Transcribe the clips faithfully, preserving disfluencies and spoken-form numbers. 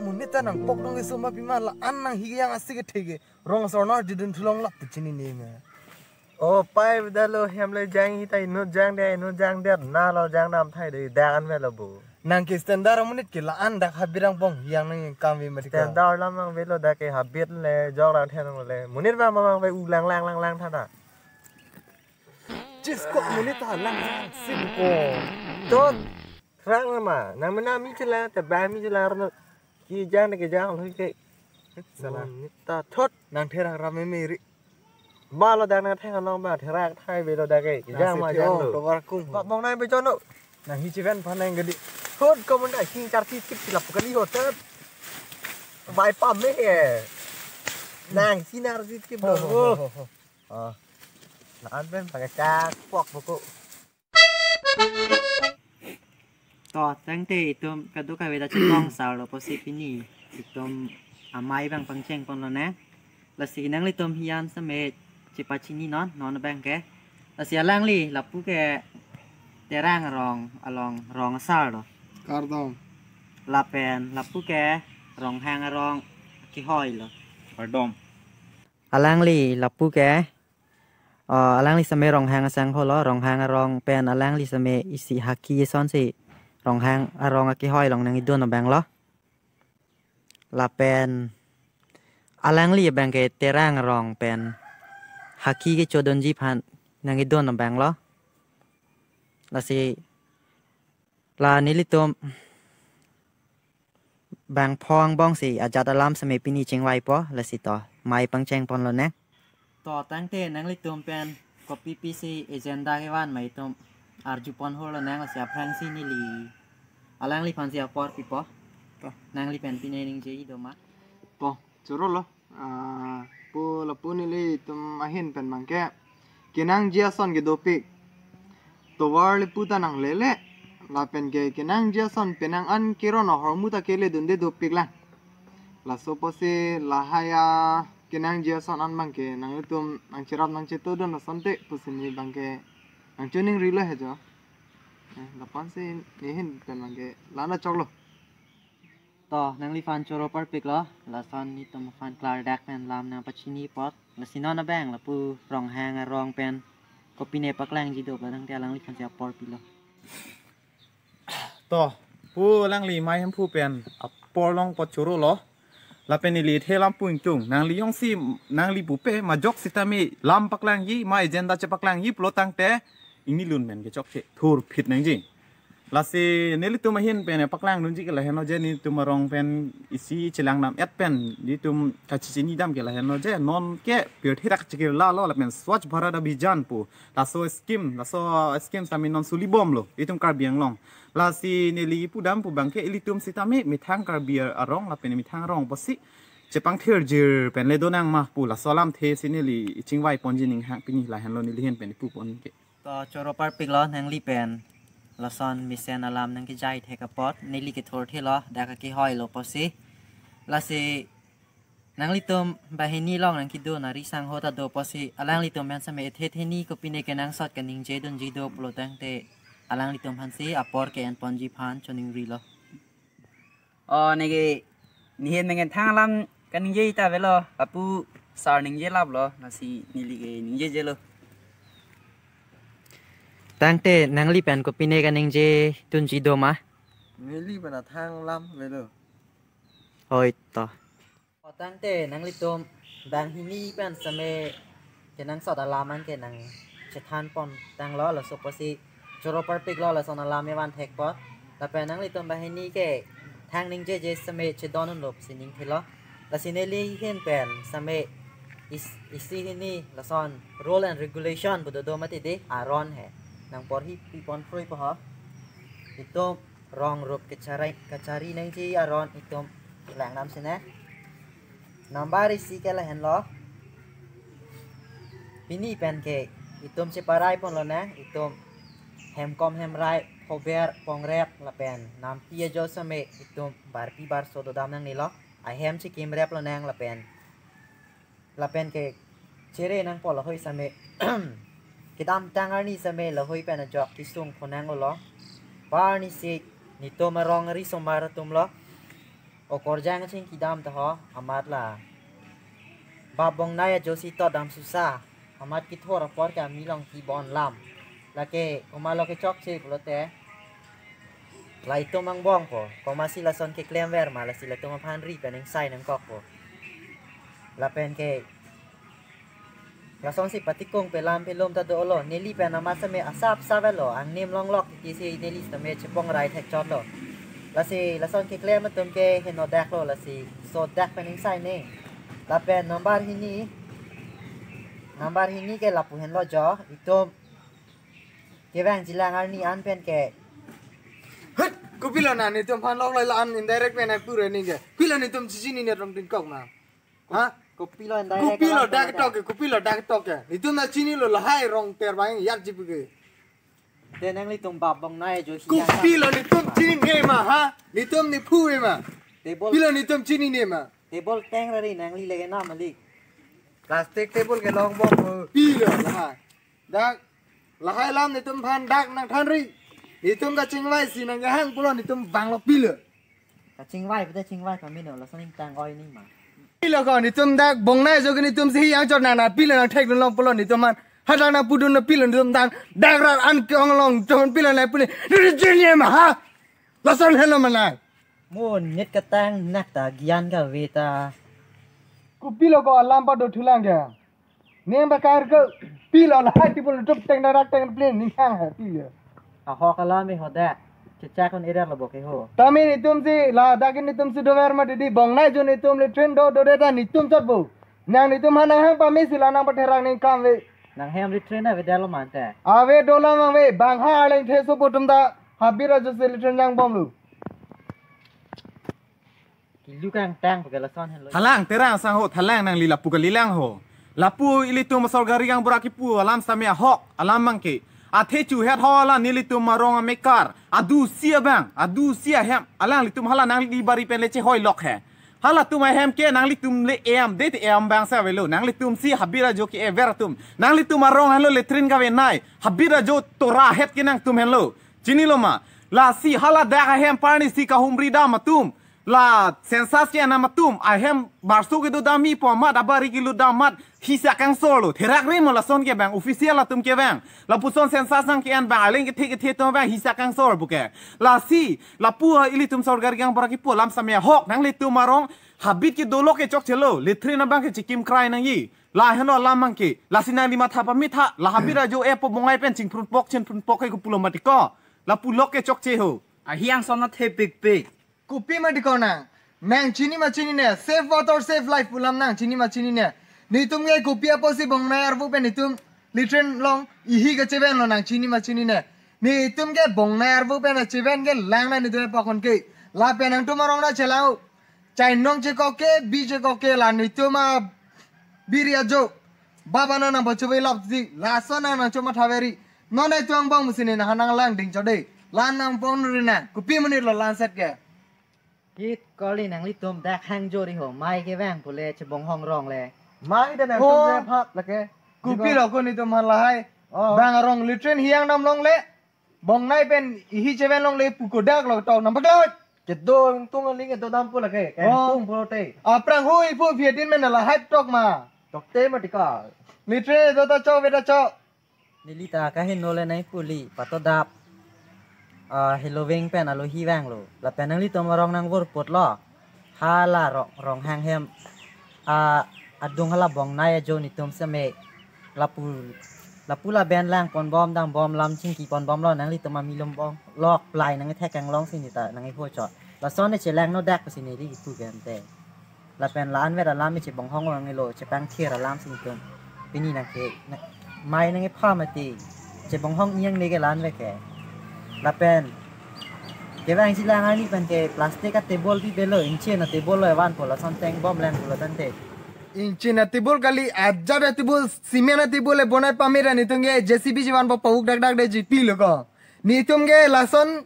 Monit ta nangpok dong keso ma pima la-an nanghi yang asi kethe ke. Rong asor nor judun thulong lap te chinine ma. O pai bidalo hem le jang hita inut jang de inut jang de na lo jang nam thai de dak an velo bo. Nang ke standard monit ke la-an dak habirang pong yang nang kami mati ka. Standard lam mang velo dak ke habit le jok rang then le. Monit ba mamang ve u lang lang lang lang thana. Jis kok monit ta lang lang sim ko. Tot. Rang ma nang mena mi chila te ba mi chila rno. Ki jang de ke jang lo ke. Salah. Monit ta thot. Nang therang ram me ri. Ba lo dak nang thang along ba therak thai be lo dak ke. Jang ma jang lo. To war kung. Ba mong nai be jono. Nang hi chiven phan nang gadi. Hot ko mon da hing char ti tip tilap kali hotel. Bai pam me he. Nang sinar ti tip. Ho, ho, ho, ho. Ah. Na an pen pakai chak pok poko. To, tangte itum kadokave ta chetong sar lo pusi pini itum amei abang pangcheng pon lonang. Lasi nanglitum hiyan same chepachini non, non abang ke. Lasi alangli lapu ke Terang arong along rong asar lo. Kardom. Lapen lapu ke Ronghang arong kehoi lo. Kardom. Alangli lapu ke, oh, alangli same Ronghang asangho lo, Ronghang arong pen alangli same isi haki asonsi Ronghang arong akehoi along nangkedun abang lo. Lapen alangli abang ke Terang arong pen haki kechodunji aphan nangkedun abang lo. Lasi la nelitum bangpho angbongsi ajat alam same pini chingvaipo, lasi to amei pangcheng pon lonang. To tangte nanglitum pen kopi pisi agenda kevan ma itum arju pon hor lonang, lasi aphrangsi neli alangliphansi apor pipo. To. Nangli pen pine ningje-i do ma? To, choro lo. Ah, pu lapu nelitum ahin pen abang ke kenangji ason kedopik. Tovar le pu ta nanglele. Lapen ke kenangji ason penang an keron ahormu ta kele dunde dopik lang. Laso pusi lahai akenangji ason an abang ke nanglitum nangcherap nangchetodun asonte pusi neli abang ke nangchiningri lo he jo. Eh, lapu-ansi neli ahin pen abang ke la-an choklo. To, nangliphan choro parpik lo, lason netum aphan klardak pen lam nangpachini apot. Lasi non abang lapu Ronghang arong pen kopine paklangji do, tangte alangliphansi apor pilo. To, pu alangli Mai Hemphu pen apor long apot choro lo. Lapen neli the lam pu ingtung. Nangli jongsi, nangli pupe majok sitame lam paklangji, ma agenda chepaklangji pulo tangte ingni lun men kechok che thurphit nangji. Lasi nelitum ahin pen paklang dunji ke lahenlo je, netum arong pen isi chelang dam et pen netum kachechini dam ke lahenlo je, non ke pirthe dak chekirla lo lapen Swachh Bharat Abhiyan pu laso scheme, laso scheme sami non suli bom lo itum Karbi Anglong. Lasi neli pudam pu abang ke ilitum sitame methang Karbi arong lapen methang arong pusi chepangthirjir pen le donang ma pu laso alamthe si neli chingvai ponji ning hang pini lahenlo neli ahin pen pu pon ke. To choro parpik lo nangli pen. Lason mesen alam nangkejai thek apot neli kethurthe lo, dak akehoi lo pusi. Lasi nanglitum banghini along nangkedun ari sangho ta do pusi, alanglitum pen same ethe theni kopine kenangsot kaningje dunji do pulo tangte alanglitum aphansi apor ke-en ponji aphan choningri lo. Oh, neke, neli ahin pen ke thang alam kaningje ta avelo, lapu sar ningje lap lo, lasi neli ke ningjeje lo. Tangte nangli pen kopine kaningje dunji do ma? Neli pen athang alam avelo. Oi to. O tangte nanglitum banghini pen same kenangsot alam an ke nangchethan pontang lo, laso pusi choro parpik lo, lason alam evan thek apot. Lapen nanglitum banghini ke thang ningjeje same chedon unlo pusi ningthilo. Lasi neli ahin pen same is-, isi hini lason rule and regulation pu dodo mati de, aron he. Nangporhi pi pon phrui po ho. Itum rong rup kachari, kachari nangji aron itum lang dam sine. Number isi ke lahenlo. Pini pen ke itum cheparai pon lonang, itum hemkom hemrai, phober pongrep lapen nampi ajo same itum barpi barso dodam nangnelo. Ahem chekimrep lonang lapen lapen ke chere nangpo lahoi same. Kedamtang arni same lahoi pen ajok kesung phonang lo. Parni si netum arong ari somar atum lo. Kokorjang chingkidam ta ho, amat la bap bongnai ajo si totdam susa, amat kithor apor ke ami along kibon lam. Lake komatlo kechokche pulote, la itum angbong po, komatsi lason keklemver ma, lasi latum aphan ri pen ingsai nangkok po. Lapen ke lasonsi patikung pe lam pe lum ta dolo, neli pen amat sitame asap sap lo, angnim longlok titi si neli sitame chepongrai thekchotlo. Lasi lason keklem atum ke henodak lo, lasi sodak pen ingsai ne. Lapen number hini, number hini ke lapu henlo jo, itum kevang jilang arni an pen ke. Hut, kopilo na netum aphan lok lai la an indirect pen ai pura ni ke. Pilo netum chichinine rong tingkok na. Ha? Kopilo indirect kopilo alam dak tok ke, kopilo dak tok ke. Netum na chinilo lahai rong ter bang yar jipu ke. Te nanglitum bap bongnai ajo si kopilo netum chinine ma ha? Netum nephu ma. Table, pilo netum chinine ma. Table teng rari nangli lege na malik. Plastic table ke longbom ho. Pilo lahai. Dak lahai alam netum aphan dak nangthanri. Netum kachingvai si nangkehang pulo netum vanglo pilo. Kachingvai pute chingvai pamino, lason ingtang oi ni ma. Pilo ko netum dak bongnai ajo ke netum si hiyang chot nang na pilo nangthekdun long pulo netum aphan. Hadak nangpudun na pilo netum dan dak rat an ke-ong long netum pilo nangpuni. Netum chinine ma ha? Lason helo ma nang. Mo net katang nak ta gian kave ta. Kopilo ko alam pado thulang ke. Neng bakar ke pilo lahai table tup teng darak teng plane ning hang ha pilo. Ahok alam e hodak. Chechak on area lo bo ke ho. Tame netum si ladak netum si dover ma didi bongnai ajo netum latrine do do de ta netum chot bo. Nang netum aphan nanghang pame si la nangpatherak ningkan ave. Nanghem latrine avedetlo mante. Ave dolang ave bang ha aleng theso po atum ta habit ajo si latrine nangbomlo. Kilu kangtang pake lason henlo. Thalang terang sang ho, thalang nangli lapu kalilang ho. Lapu ilitum sorkari gaonbura kipu alam sitame ahok alam abang ke. Athe chuhet ho la nelitum arong amekar. Adu si abang, adu si ahem. Alanglitum hala nangli bari pen le chehoi lok he. Halatum ahem ke nanglitum le em, det em abang si avelo. Nanglitum si habit ajo ke-ever atum. Nanglitum arong henlo latrine kavenai. Habit ajo tora het ke nangtum henlo. Chinilo ma. Lasi hala dak ahem parni si kahumri dam atum. La census ke-en atum ahem barso kedo dam-i po amat abari kelut dam amat hisa kangsor lo. Therak re mo lason ke bang official atum ke bang. Lapuson census nangke-en bang aleng kethe kethe atum bang hisa kangsor puke. Lasi lapu ilitum sorkari gaonbura kipu alam sitame ahok nanglitum arong habit kedo lo ke chokchelo. Latrine abang ke chikim krai nangji. La heno alam abang ke. Lasi nangli matha pamitha. La habit ajo e po bongnai pen chingprunpok chingprunpok ke kopulo mati ko. Lapu lok ke chokche ho. Ahi angsong na thepikpik. Kopi mati ko nang. Nang chini ma chinine. Save water, save life pu alam nang chini ma chinine. Netum ke kopi apotsi bongnai arvo pen netum latrine along ihi kachevenlo nang chini ma chinine. Netum ke bongnai arvo pen acheven ke lang na netum pakon ke. Lapen nangtum arong na chelang. Chainong chekok ke, bi chekok ke la netum abiri ajo. Baba no nang bacho belap si, lason nang nangcho matha veri. Non netum angbong musi ne nang nanglang ding chode. Lan nangpon ri nang, kopi monit lo lan set ke. Hit kali nanglitum dak hang jori ho, mai kevang pule chebonghong rong le. Mai da nangtum oh. Rep hap lake. Kopilo ko netum aphan lahai. Oh. Bang arong latrine hiyang nam longle. Bongnai pen ihi cheven longle pu kodak lo tok nang paklot. Kedo tung aling kedo dampo lake. Oh. Tung pulote. Aphrang hui pu fiatin men lahai tok ma. Tokte mati ko. Latrine do ta cho ve ta cho. Neli ta kaheno le nai puli pato dap. Ah, heloving pen alohi vanglo. Lapen nanglitum arong nangvurpotlo. Hala rong, rong hang hem. Ah, adung hala bongnai ajo netum seme. Lapu, lapu laben langponbom dangbom lam chingkiponbomlo nanglitum amilum bong. Lok plai nangthek kanglong si neta nangho chot. Lason ne chelangno dak si neli kipu gente. Lapen la-an vet alam chebonghong vanglo, chepangthir alam si netum. Pini nangke, na, mai nangkepha mati. Chebonghong iyang leke la-an vet ke. Lapen kevang jilang arni pen ke plastic a-table pipelo, ingchin a-table lo evanpo lason tengbom lang pulo tangte. Ingchin a-table kali, ajat a-table, cement a-table le bonai pamera netum ke J C B jivan po pahuk dak dak de jipilo ko. Netum ke lason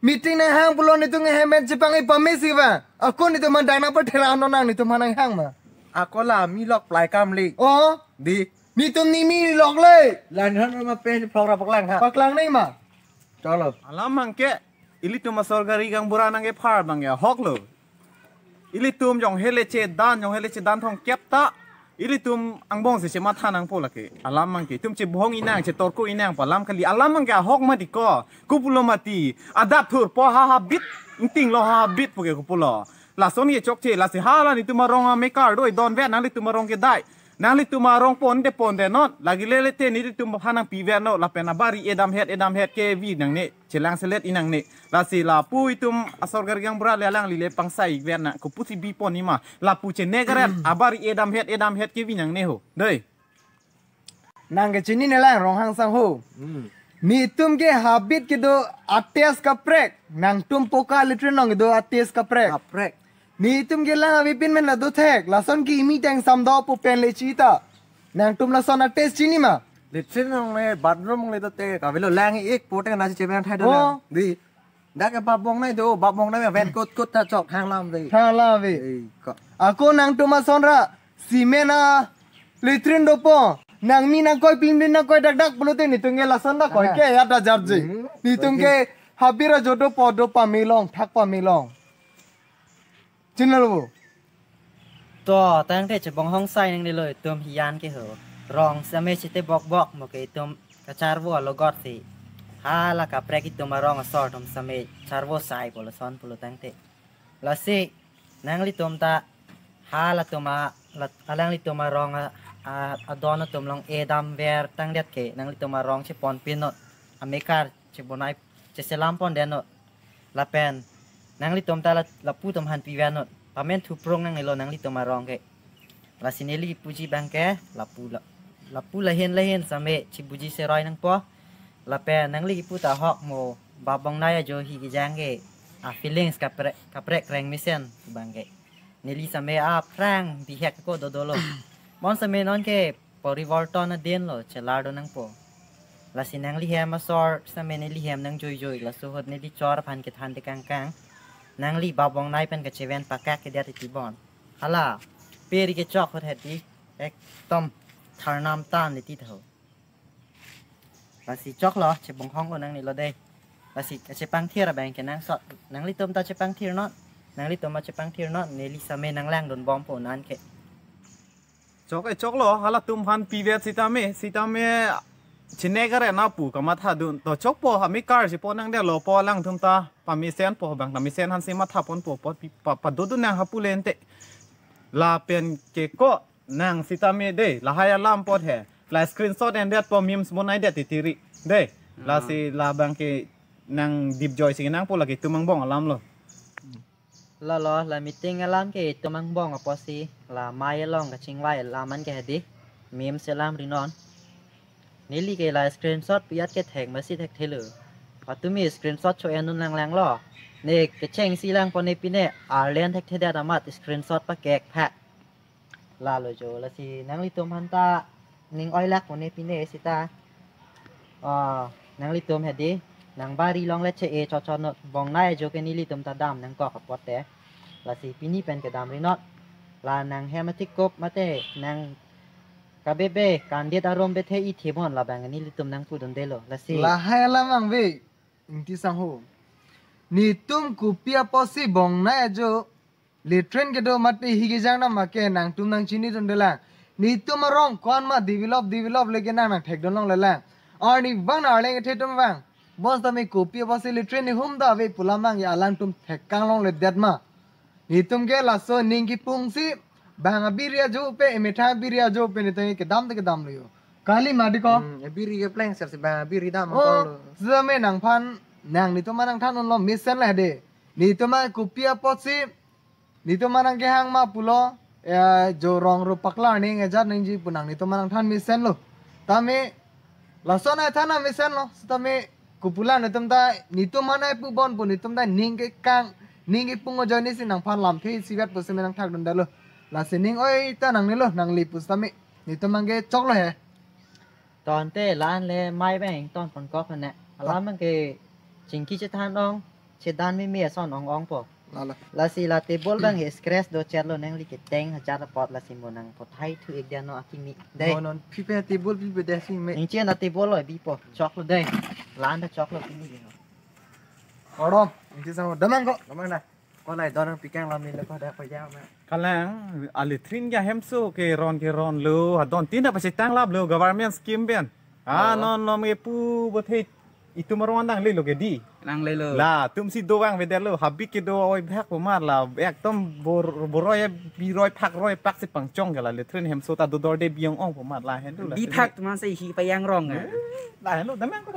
meeting nanghang pulo netum ke hem pen chepang-i pamesi ba. Ako netum mandang nangpathera no nang netum aphan nanghang ma. Ako la mi lok plai kam li. Oh. Di. Netum ni mi lok le. Lan han ma pen phlok ra paklang ha. Paklang nai ma. Cholo. Alam abang ke ilitum asorkari gaonbura nangkephar abang ke ahok lo. Ilitum jong hele chedan, jong hele chedan thong kep ta. Ilitum angbong si chematha nangpo lake. Alam abangke itum chebohong inang, chetorko inang pu alam kali. Alam abangke ahok mati ko. Kopulo mati. Adap thurpo ha habit. Ingtinglo ha habit puke kopulo. Lason ke chokche, lasi hala netum arong amekar do idon vet nanglitum arong kedai. Nanglitum arong ponde ponde non. Lagi lele te netum aphan nangpi vet non. Lapen abari edam het, edam het kevi nangne. Chelang selet inangne. Lasi lapu itum asor gargang bra le alangli le pangsai vet na. Kopusi bipon nima. Lapu chenek ret. Abari edam het, edam het kevi nangne ho. Dei. Nang kechinine lang Ronghang sangho. Hmm. Netum ke habit kedo a-taste kaprek. Nangtum poka latrine along kedo a-taste kaprek. Kaprek. Netum ke lang avepin men la dothek. Lason kimi teng samdo pu pen le chita. Nangtum lason a-taste chinima. Latrine along le bathroom along le dothek. Avelo lang ik pote na chemen thai do Oh. lang. Dei. Dak ke bap Bongnai do, bap Bongnai pen kot kot ta chok hang lam dei. Hang lam dei. Dei ko. Ako nangtum ason ra cement a latrine dopo. Nangmi nangkoi plim plim nangkoi dak dak pulote netum ke lason ta koi Ah. ke ya ta jarji. Hmm. Netum Koi ke habit ajo dopo do pame long, thak pame long. Chinilo bo. To, tangte chebonghong sai nangnelo itum hiyan ke ho. Rong same chete bok bok mo ke itum kacharvo alogot si. Hala kaprek itum arong asor atum same charvo sai pulo son pulo tangte. Lasi, nanglitum ta, hala atum a, la-, alanglitum arong a, a, adon atum along edam ver tangdet ke, nanglitum arong cheponpin non, amekar chebonai, cheselam ponden non. Lapen, nanglitum ta la, lapu atum aphan pi vet non. Pamen thuprong nangnelo nanglitum arong ke. Lasi neli puji abangke, lapu la, lapu lahin lahin same chibuji seroi nangpo. Lapen nangli kipu ta ahok mo, bap Bongnai ajo hi kejang ke. A-feelings kaprek, kaprek reng mesen abangke. Neli same aphrang bihek ko dodolo. Mon same non ke porivorton adin lo, chelar do nangpo. Lasi nangli hem asor same neli hem nangjoi joi, laso ahut neli chor aphan kethan tekang kang. Nangli bap Bongnai pen kacheven pakak kedet titi bon. Hala, peri kechok ahut hedi, ekdom tharnam tan titi tho. Lasi choklo, chebonghong ko nangnelo dei. Lasi kachepangthir abangke nangsot, nanglitum ta chepangthir non, nanglitum ta chepangthir non, neli same nanglangdun bompo nangke. Chok e choklo, halatum aphan pi vet sitame, sitame chine kare na pu kamatha dun. To chokpo, amekar si po nangdetlo po alangtum ta, pamesen po abang, pamesen aphan si matha ponpo, po pi-, pa, padodun nang hapu lente. Lapen ke ko, nang sitame dei, lahai alam apot he. La screenshot endet po memes bonaidet titi ri. Dei, Ah. lasi labangke nangdipjoi si nangpo lake itum angbong alam lo. Lalo, la meeting alam ke itum angbong apotsi, la mai along kachingvai alam an ke hedi, memes alam ri non. Neli ke la screenshot pi-at ke thek masi thekthelo. Patumi screenshot cho-en un langlanglo. Ne kechengsi lang pone pine, arlen thekthedet amat screenshot pakek pha. Lalo jo, lasi nanglitum aphan ta ning oilak pone pine sita. Ah, nanglitum hedi, nang bari along le che-e chochot non, Bongnai ajo ke nelitum ta dam nangkok apot te. Lasi pini pen kedam ri non. La nang hem athik kop mate, nang kabebe, kandit arum bethe i themon labang nelitum nangpudundelo. Lasi. Lahai alam angve, Ingti sangho. Netum kopi apotsi Bongnai ajo, latrine kedo mate hi kejang nama ke nangtum nangchinidunde lang. Netum arong ko-anma develop, develop leke nang nangthekdun longle lang. Arnivang na arleng kethe atum vang. Bonsitame kopi apotsi latrine nihum ta ave pu alam abang ya alangtum thekkang longledet ma. Netum ke laso ning kipungsi bang abiri ajo pe, emetha abiri ajo pe netum kedam te kedamlo yo. Kali ma dei ko. Hmm, abiri kepleng sersi bang abiri dam Oh, ko lo. Sitame nangphan nang netum aphan nangthan unlo mesen le dei. Netum ma kopi apotsi, netum aphan nangkehang ma pulo, ya jo rong ro paklar ning ejat ningji pu nang netum aphan nangthan mesenlo. Tame, lason ai than mesenlo, sitame kopulan netum ta, netum aphan ai pu bon pu netum ta ning kekang, ning kipung ajoine si nangphan lamthe isivet pu seme nangthakdundelo. Lasi ning oi ta nangnelo, nangli pu sitame, netum abangke choklo he. Tangte la-an le mai bang ton ponkok ne. Alam abangke chingki chethan ong, chedan meme ason ong ong po. Lalo. Lasi la table abang he scratch do chetlo nangli keteng hajar apot lasi mo nang pothai thu ik dia no akimi. Dei. Non non pipe table pipe desi me. Ingchen la table lo bipo. Choklo dei. La-an ta choklo pini dei. Orom, ingti sangho. Damang ko. Damang na. Olai don pikang lam ni lo ko dak pajam na. Kalang, a latrine ke hemso ke ron ke ron lo, adon tin apa sitang lap lo government scheme pen. Ah, Oh. non nom ke pu bothe itum arong dang le lo ke di. Nang le lo. La, tum si do vang veder lo, habit ke do oi bhak pumar la, ekdom bor-, boroi, biroi phak roi pak si pangchong ke la, latrine hemso ta do dorde biyong ong pumar la, hen do la. Di thak tu man se hi payang rong ah. La, hen lo, damang ko.